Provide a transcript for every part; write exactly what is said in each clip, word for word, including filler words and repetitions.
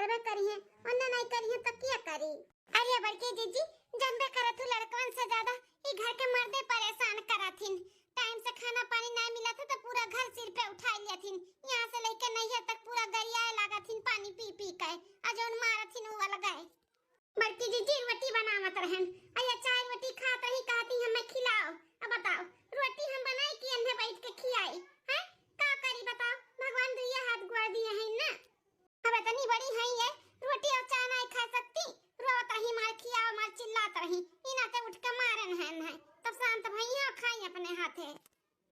करबे करिहे, ओन्ने नहीं करिहे तो क्या करी? अरे बड़की जीजी, जानबे करत हू लड़कवन से ज्यादा ई घर के मर्दे परेशान करत हिन। टाइम से खाना पानी नहीं मिलत है तो पूरा घर सिर पे उठा लेत हिन। यहाँ से लेके नैहर तक पूरा गरियाए लागत हिन पानी पी पी के। आ जौन मारत हिन उ अलग है। बड़की जीजी रोटी बनावत रहन, आ ये चाय रोटी खात रही, कहती हमें खिलाओ। अब बताओ, रोटी हम बनाई कि इन्हें बैठ के खियाई? हैं? का करी बताओ, भगवान दुइया हाथ गोड़ दिए हैं ना। अब इतनी बड़ी हैं ये, रोटी और चाय नहीं खा सकती? रोवत रही, मार खियाओ, मार चिल्लात रही, इना ते उठ के मारन है इन्हें। तब शांत भई हैं और खाई अपने हाथे।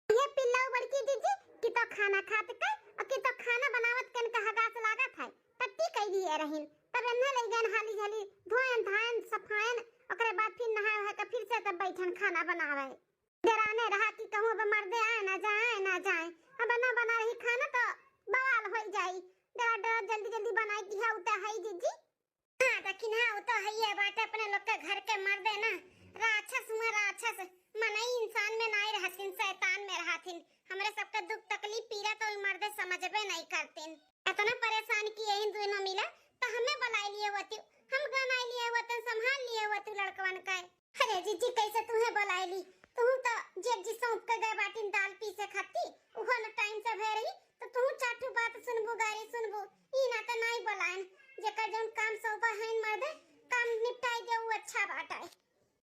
ये पिल्लऊ बड़की जीजी कि तो खाना खात के और कि तो खाना बनावत के इनका हगास लागत है, टट्टी कई दिए रहिन। तब इन्हें ले गन हाली झाली धोयन धायन सफायन, ओकरे बाद फिर नहाए वहाए के फिर से तब बैठन खाना बनावे। डराने रहा कि कहूँ अब मर्दे आए ना जाए, आए ना जाए। अब ना बना रही खाना तो बवाल हो जाई। डरा डरा जल्दी जल्दी बनाई दिया उता है जीजी। हाँ, लेकिन हाँ, वो तो है ये बात, अपने लोग के घर के मर्दे ना राक्षस हुआ, राक्षस। मनई इंसान में नाई रहथिन, शैतान में रहथिन। हमरे सबके दुख तकलीफ पीड़ा तो ई मर्दे समझबे नहीं करतिन। इतना परेशान किए इन दोनों मिला, तो हमें बुलाई लिए होती, हम गनाई लिए होते, संभाल लिए होते लड़कवन का। अरे जीजी, कैसे तुहे बुलाई ली? तू तो जेठ जी सौंप के गए बाटिन दाल पीसे खाती, उहो न टाइम से भय रही, तो तू चार ठो बात सुनबू, गारी सुनबू। ई ना तो नाई बुलाएन, जेकर जौन काम सौंपा है मर्दे, काम निपटाई दे, उ अच्छा बात है।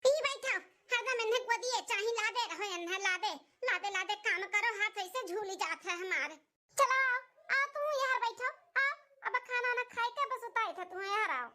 ई बैठो, हरदम इन्हें को दिए चाही, लादे रहो इन्हें, लादे, लादे, लादे काम करो, हाथ ऐसे झूली जात है हमारे। चलो आओ, आओ तू यार बैठो, आओ, अब खाना ना खाए के बस उताई था तू यार, आओ।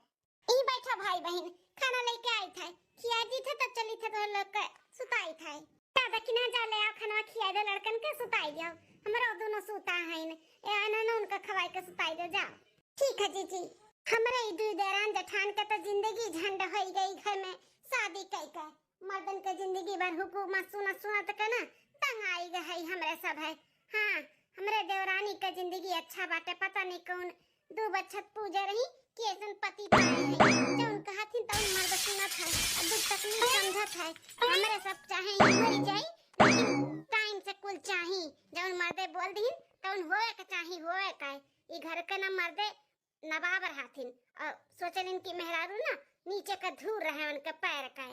ई बैठो भाई बहिन, खाना लेके आई था, खिया दी थे तब चली थे तो लोग के सुताई था। दादा कि ना जा ले आओ खाना खिया दे लड़कन के सुताई दो, हमरो दोनों सुता है न, ए आना ना उनका खवाई के सुताई दो, जाओ। ठीक है जीजी। हमरे ई दुई देरान जेठान के तो जिंदगी झंड होई गई घर में शादी कई के। मर्दन के जिंदगी भर हुकूमत सुनत सुनत के ना तंग आई गए है हमरे सब है। हाँ, हमरे देवरानी के जिंदगी अच्छा बाटे, पता नहीं कौन दू बच्छत पूजे रही कि ऐसन पति पाए है। जौन कहथिन तौन मर्द सुनत है, अब दुख तकलीफ समझत है। हमरे सब चाहे ई मरी जाई, लेकिन टाइम से कुल चाही। जौन मर्दे बोल दीन तौन होए के चाही, होए का। ई घर के ना मर्दे नवाब रहथिन और सोचलिन कि मेहरारू ना नीचे का धूर रहे उनके पैर का।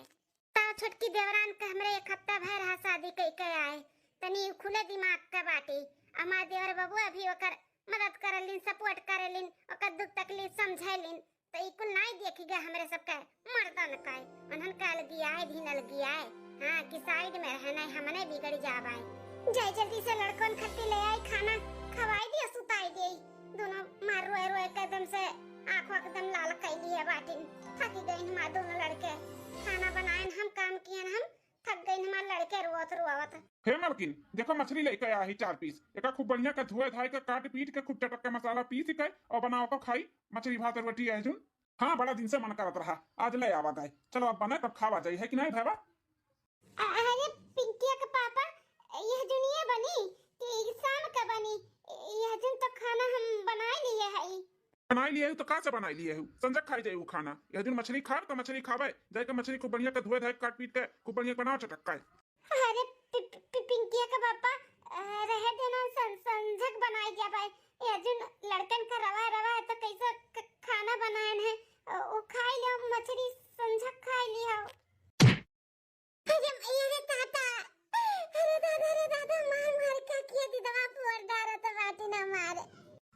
ता छोटकी देवरान के हमरे एक हफ्ता भर रहा शादी कई के आए, तनी खुले दिमाग का बाटी। हमार देवर बबुआ भी ओकर मदद करलिन, सपोर्ट करलिन, ओकर दुख तकलीफ समझैलिन। तो ई कुल नाई देखी गए हमरे सबके मर्दन का, उन्हन का अलगियाए, धिन अलगियाए। हाँ, कि साइड में रहे, नहीं हमने बिगड़ जाबाए। जाए जल्दी से लड़कन खत्ती ले आई, खाना खवाई दिया, सुताई दिया। दोनों मार रोए रोए के एकदम से आँखों एकदम लाल कैली है बाटिन। थक गई हमार दोनों लड़के, खाना बनाए हम, काम किए हम, थक गई हमार लड़के रोवत रोवत। हे मलकिन, देखो मछली लेके आई चार पीस, एका खूब बढ़िया के धोए धाए के काट पीट के खूब चटक के मसाला पीस के और बनाओ तो खाई मछली भात रोटी है जुन। हाँ, बड़ा दिन से मन करत रहा, आज ले आवा दाई। चलो अब बने तब खावा जाई, है कि नहीं भैया? अरे पिंकिया के पापा, यह जुनिया बनी कि शाम का बनी? यह जुन तो खाना हम बनाए लिए हई। बनाई लिए हू तो का से बनाई लिए हू? संजक खाई जाई उ खाना। यह जुन मछली खाब तो मछली खाबे, जाए के मछली खूब बढ़िया के धोए धाए काट पीट के खूब बढ़िया बनाओ चटक्का। अरे पि-, पि-, पि-, पिंकिया के पापा, अ, रहे देना सं-, संजक बनाई जाबे। यह जुन लड़कन का रवा रवा है तो कैसे क-, खाना बनाए है, अ, वो खाई लो मछली संजक खाई ली हो। अरे, अरे दादा, अरे दादा, अरे दादा, मार मार का किया दीदवा पोर डारा तो बाटी ना मारे।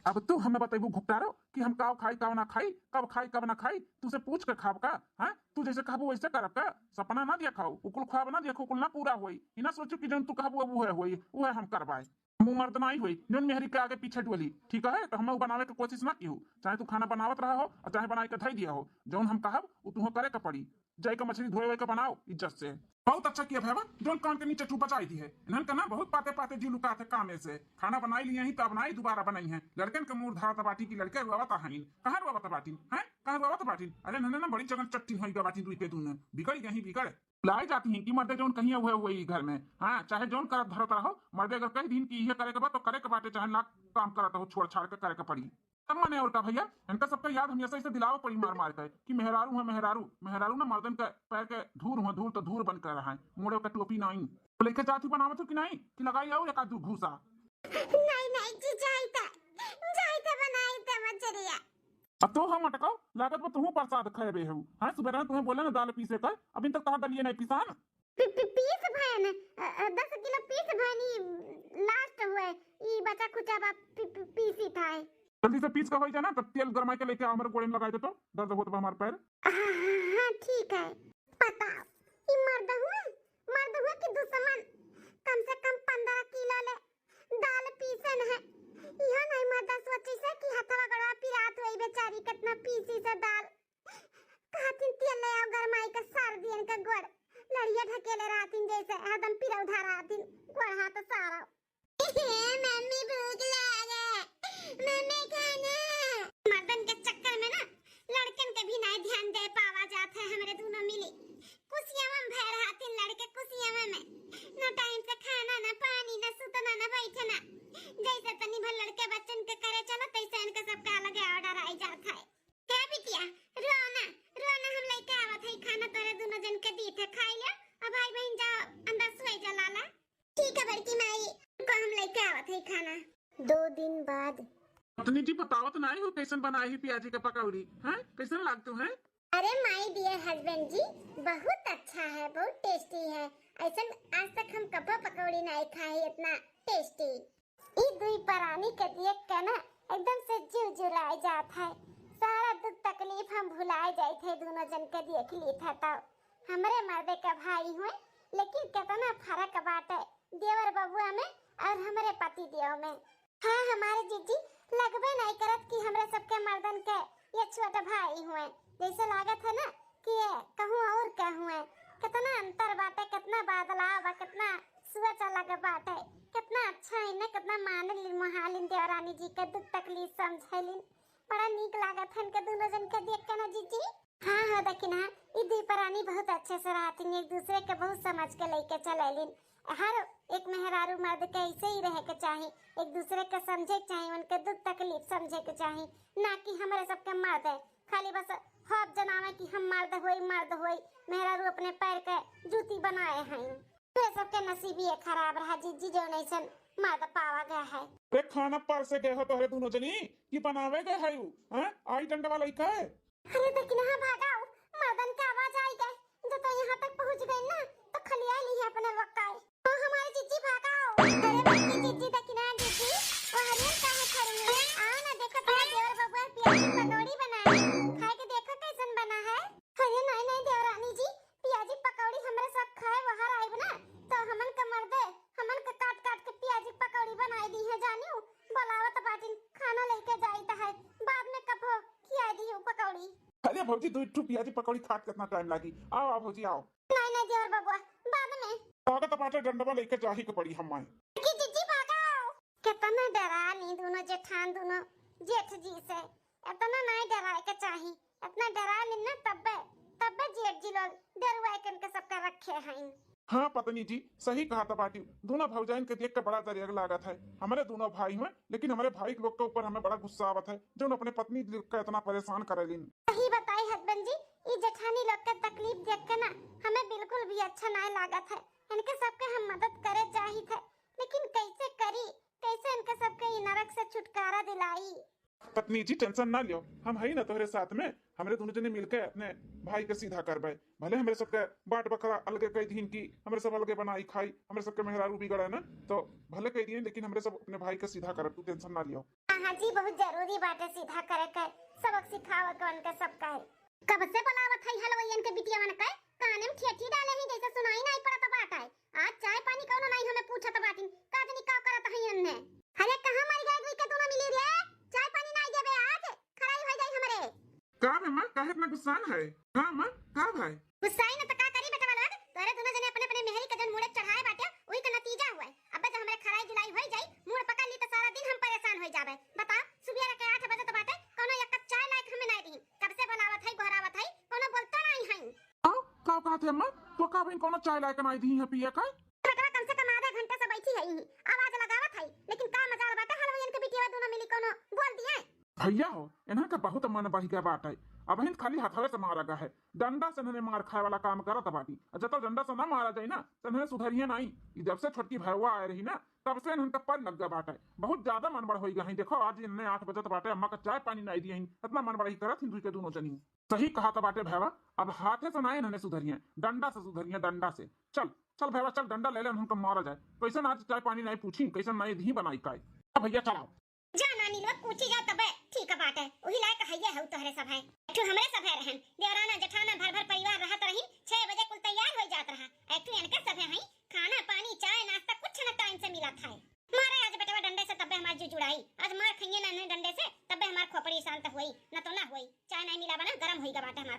अब तू हमें बतैबू घुपटारो कि हम काव खाई काव ना खाई, कब खाई कब ना खाई, तू से पूछ के खाब का? हाँ, तू जैसे कहबू वैसे करब का? सपना ना देखो, उकुल ख्वाब ना देखो, उकुल ना पूरा होई। ई ना सोचू कि जौन तू कहबू अब उहे होई, उहे हम करबाए। हम उ मर्द नाई होई जौन मेहरी के आगे पीछे डोली, ठीक है? तो हम उ बनावे के कोशिश ना की हो, चाहे तू खाना बनावत रहा हो और चाहे बनाए के धई दिया हो, जौन हम कहब उ तुहो करे के पड़ी। जाइके मछली धोए वोए के बनाओ इज्जत से। बहुत अच्छा किया भैया, जौन कान के नीचे चुप बचाई दी है। इन्हन का ना बहुत पाते पाते जी लुकात है कामे से। खाना बनाई लिए ही तो अब नाई दोबारा बनाई है। लड़कन के मूड धारत बाटी की लड़के रोवत हईन। कहाँ रोवत बाटिन? हैं? कहाँ रोवत बाटिन? अरे नन्हे ना बड़ी जगन चट्टी होई गवा बाटिन दुई पे दून। बिगड़ गई बिगड़। लाई जाती हैं कि मर्दे जौन कहिए हुए हुए ही घर में। हाँ, चाहे जौन करत धरत रहो, मर्दे अगर कह दीन कि इहे करे के बा तो करे के बाटे, चाहे लाख काम करत हो छोड़ छाड़ के करे के पड़ी। तब मने और का भैया, इनका सबका याद हमेशा इसे दिलाओ पड़ी मार मार के कि मेहरारू है मेहरारू, मेहरारू ना मर्दन के पैर के धूर हुआ, धूल तो धूर बन के रहा है, मोड़े का टोपी नाई। तो लेके जाती बनावत हो कि नाई कि लगाई और एक आध दू घूसा? नाई नाई जी, जाई ता, जाई ता बनाई ता मछरिया। अब तो हम अटकाओ, लागत बा तुहूँ प्रसाद खैबे हऊ। हाँ, सुबह तुहें बोले ना दाल पीसे कर, अभी तक तहार दलिये नहीं पिसान। पी-, पी-, पीस भैन, अ, अ, दस किलो पीस भैन, ई last हुए, ई बचा खुचा बा, पी-, पी-, पीसी था। जल्दी से पीस के होई जाना, तब तेल गरमाई के लेके आओ, हमरे गोड़े में लगाई दे तो, दर्द होत बा हमार पैर। हाँ, हाँ, हाँ, ठीक है। बताओ, ई मर्द हुए, मर्द हुए कि दुश्मन? कम से कम पन्द्रह किलो ले दाल पीसन है। इहो नहीं मर्द सोची से कि हथवा गड़वा पिरात होई बेचारी, कितना पीसी से दाल। कहतिन तेल ले आओ गरमाई के सार दियन के गोड़। लड़िया ढकेले रहतिन जैसे हरदम पिरौधा रहतिन। गोड़ हाथ सारा। मम्मी भूख लागे, मम्मी खाना। मर्दन के चक्कर में ना लड़कन के भी नहीं ध्यान दे पावा जात है हमरे दोनों मिली। कुसियावा में भय रहतिन लड़के कुसियावा में। ना टाइम से खाना, ना पानी, ना सुतना, ना बैठना। जैसे तनी भर लड़के बच्चन के करे चलो तैसे इनके सबके अलगे order आई जात है। हे बिटिया, रो ना, रो ना, हम लेके आवत हई खाना तोरे दोनों जन के दीत है, खाई ले। अब भाई बहन जाओ, अंदर सोए जा लाला। ठीक है बड़की माई, को हम लेके आवत हई खाना। दो दिन बाद। पत्नी जी, बतावत नाई हो कैसन बनाए ही प्याजी का पकौड़ी, हैं? कैसन लागतू हैं? अरे my dear husband जी, बहुत अच्छा है, बहुत tasty है। ऐसन आज तक हम कब्बो पकौड़ी नाई खाए इतना tasty। ई दुई परानी के देख के ना एकदम से जीव जुड़ाए जात है। सारा दुख तकलीफ हम भुलाए जाइत है, दोनों जन के देख लीत है। तब हमरे मर्दे के भाई हुए, लेकिन कितना फर्क बाटे देवर बबुआ में और हमरे पति देव में। हाँ, हमारे जीजी, लगबे नहीं करत कि हमरे सबके मर्दन के ये छोट भाई हुए। जैसे लागत है ना कि ये कहूँ और के हुए। कितना अंतर बाटे, कितना बदलाव बा, कितना सोच अलग बाटे। कितना अच्छा है ना, कितना मानलिन मोहालिन देवरानी जी के दुख तकलीफ समझेलिन। बड़ा नीक लागत है इनके दोनों जन के देख के ना जीजी। हाँ हो दखिनहा, ई दुई परानी बहुत अच्छे से रहतिन, एक दूसरे के बहुत समझ के लेके चलेलिन। हर एक मेहरारू मर्द के ऐसे ही रहे के चाही, एक दूसरे के समझे के चाही, उनके दुख तकलीफ समझे के चाही, ना कि हमरे सबके मर्द है खाली बस हौफ जनावे कि हम मर्द होई, मर्द होई, मेहरारू अपने पैर के जूती बनाए हैं। तोरे सबके नसीब ये खराब रहा जीजी, जो नैसन मर्द पावा गया है। अरे खाना परसे गए हो तोहरे दोनों जनी कि बनावे गए है उ, हैं? आई डंडवा लइका है। अरे दखिनहा भागाओ, मर्दन के आवाज आई गए, जो तो यहाँ तक पहुँच गई ना तो खलिया ली है अपने वक्का है। ओ हमारे जीजी भागाओ। अरे बड़की जीजी दखिनहा जीजी, ओ हरियर काहे खड़ी है? आओ ना देखो तुम्हारे देवर बबुआ प्याजी पकौड़ी बनाए, खाए के देखो कैसन बना है। अरे नहीं नहीं देवरानी जी, पियाजी पकौड़ी हमरे सब खाए बाहर आइब ना, तो हमन के मर्दे, हमन के काट काट के पियाजी पकौड़ी बनाई दी है, जानियो, बोलावत बाटिन, खाना लेके जाइत है, बाद में कभो खियाई दी पकौड़ी। अरे भौजी, दो ठो पियाजी पकौड़ी खात कितना टाइम लागी? आओ, आओ भौजी, आओ। नहीं, नहीं देवर बबुआ, बाद में। लागत बाटे डंडवा लेके जाही के पड़ी हमारे। कि जीजी भागो। कितना डरानी दोनों जेठान, दोनों जेठ जी से। इतना नहीं डराए के चाही, इतना डरा लेन ना तब्बे, तब्बे जेठ जी लोग डरुआ के इनके सबका रखे हैं। हाँ पत्नी जी, सही कहा था बाटी, दोनों भौजाइन के देख के बड़ा दरिया लागत है। हमारे दोनों भाई हुए, लेकिन हमारे भाई लोग के ऊपर हमें बड़ा गुस्सा आवत है, जो अपने पत्नी लोग का इतना परेशान करे लेन। सही बताई husband जी, ई जेठानी लोग के तकलीफ देख के ना हमें बिल्कुल भी अच्छा नहीं लागत है। इनके सबके हम मदद करे चाहित है, लेकिन कैसे करी, कैसे इनके सबके ई नरक से छुटकारा दिलाई? पत्नी जी, tension ना लियो, हम हई ना तोहरे साथ में। हमरे दोनों जने मिलके अपने भाई के सीधा करबे। भले हमरे सबके बाट बखरा अलगे कह दीन कि हमरे सब अलगे बनाई खाई, हमरे सबके मेहरारू बिगड़े ना, तो भले कह दिए, लेकिन हमरे सब अपने भाई के सीधा करब, तू tension ना लियो। हाँ, हाँ जी, बहुत जरूरी बाटे सीधा करे के, सबक सिखावे के उनके सबका है। कब से बोलावत हई हलवैयन के बिटियावन के, काने में ठेठी डाले हैं जैसे सुनाई नाई पड़त बाटे। आज चाय पानी कौनो नाई हमें पूछत बाटिन, का जनी का करत हई एन्ने। अरे कहाँ मर गए दुई के दोनों मिली रे, चाय पानी नाई देबे आज, खराई हो जाई हमरे। का बे माँ, काहे इतना गुस्सान है? हाँ माँ, का भाई? गुस्साई न त का करी बेटवा लोग, तोरे दोनों जने अपने अपने मेहरी के जन मुड़े चढ़ाए बाटे, उही के नतीजा हुआ है। अबे जब हमरे खराई जुलाई होई जाई, मूड़ पकड़ ली त सारा दिन हम परेशान होई जाबे। बताओ, सुबेरे के आठ बजत बाटे, कौनो एक कप चाय लायक हमें नाई दीही। कब से बोलावत हई, गोहरावत हई, कौनो बोलतो नाई हई। आओ, का कहत है अम्मा? तो का बहन कौनो चाय लायक नाई दीही है पिए का? बेटवा कम से कम आधा घंटा से बैठी है यहीं, आवाज लगावत हई, लेकिन का मजाल बाटे, हलवैयन के बिटिया दोनों मिली कौनो बोल दिए। भैया हो, इन्हां का बहुत मन बढ़ गया बाटे। अबहिन खाली हथवे से मारा गा है, डंडा से इन्हने मार खाए वाला काम करत बाटी। अ जब तक डंडा से ना मारा जाई ना, त इन्हने सुधरिए नाई। ई जब से छोटकी भैया आए रही ना, तब से इन्हन का पर लग गा बाटे। बहुत ज्यादा मन बड़ होई गा है। देखो, आज इन्हने आठ बजत बाटे, अम्मा का चाय पानी नाई दिए हैं, इतना मन बड़ाई करत हिंदू के दोनों जनी। सही कहा त बाटे भैया, अब हाथे से नाई इन्हने सुधरिए, डंडा से सुधरिए, डंडा से। चल, चल भैया, चल डंडा ले ले, इन्हन का मारा जाए। कैसन आज चाय पानी नाई पूछी, कैसन नाई दी बनाई काय। अब भैया चलाओ। जा नानी लोग, पूछी जाओ तबे ठीक बाटे। उही लायक हइये हउ तोहरे सब है। एक ठो हमरे सब है रहन, देवराना जेठाना भर भर परिवार रहत रही, छह बजे कुल तैयार हो जात रहा। एक ठो इनके सब है, खाना पानी चाय नाश्ता कुछ न टाइम से मिलत है। मारे आज बेटवा डंडे से तबे हमार जी जुड़ाई, आज मार खइये ना इन्हें डंडे से, तबे हमार खोपड़ी शांत होई, न तो ना होई। चाय नहीं मिला बना, गरम होई गा बाटे हमार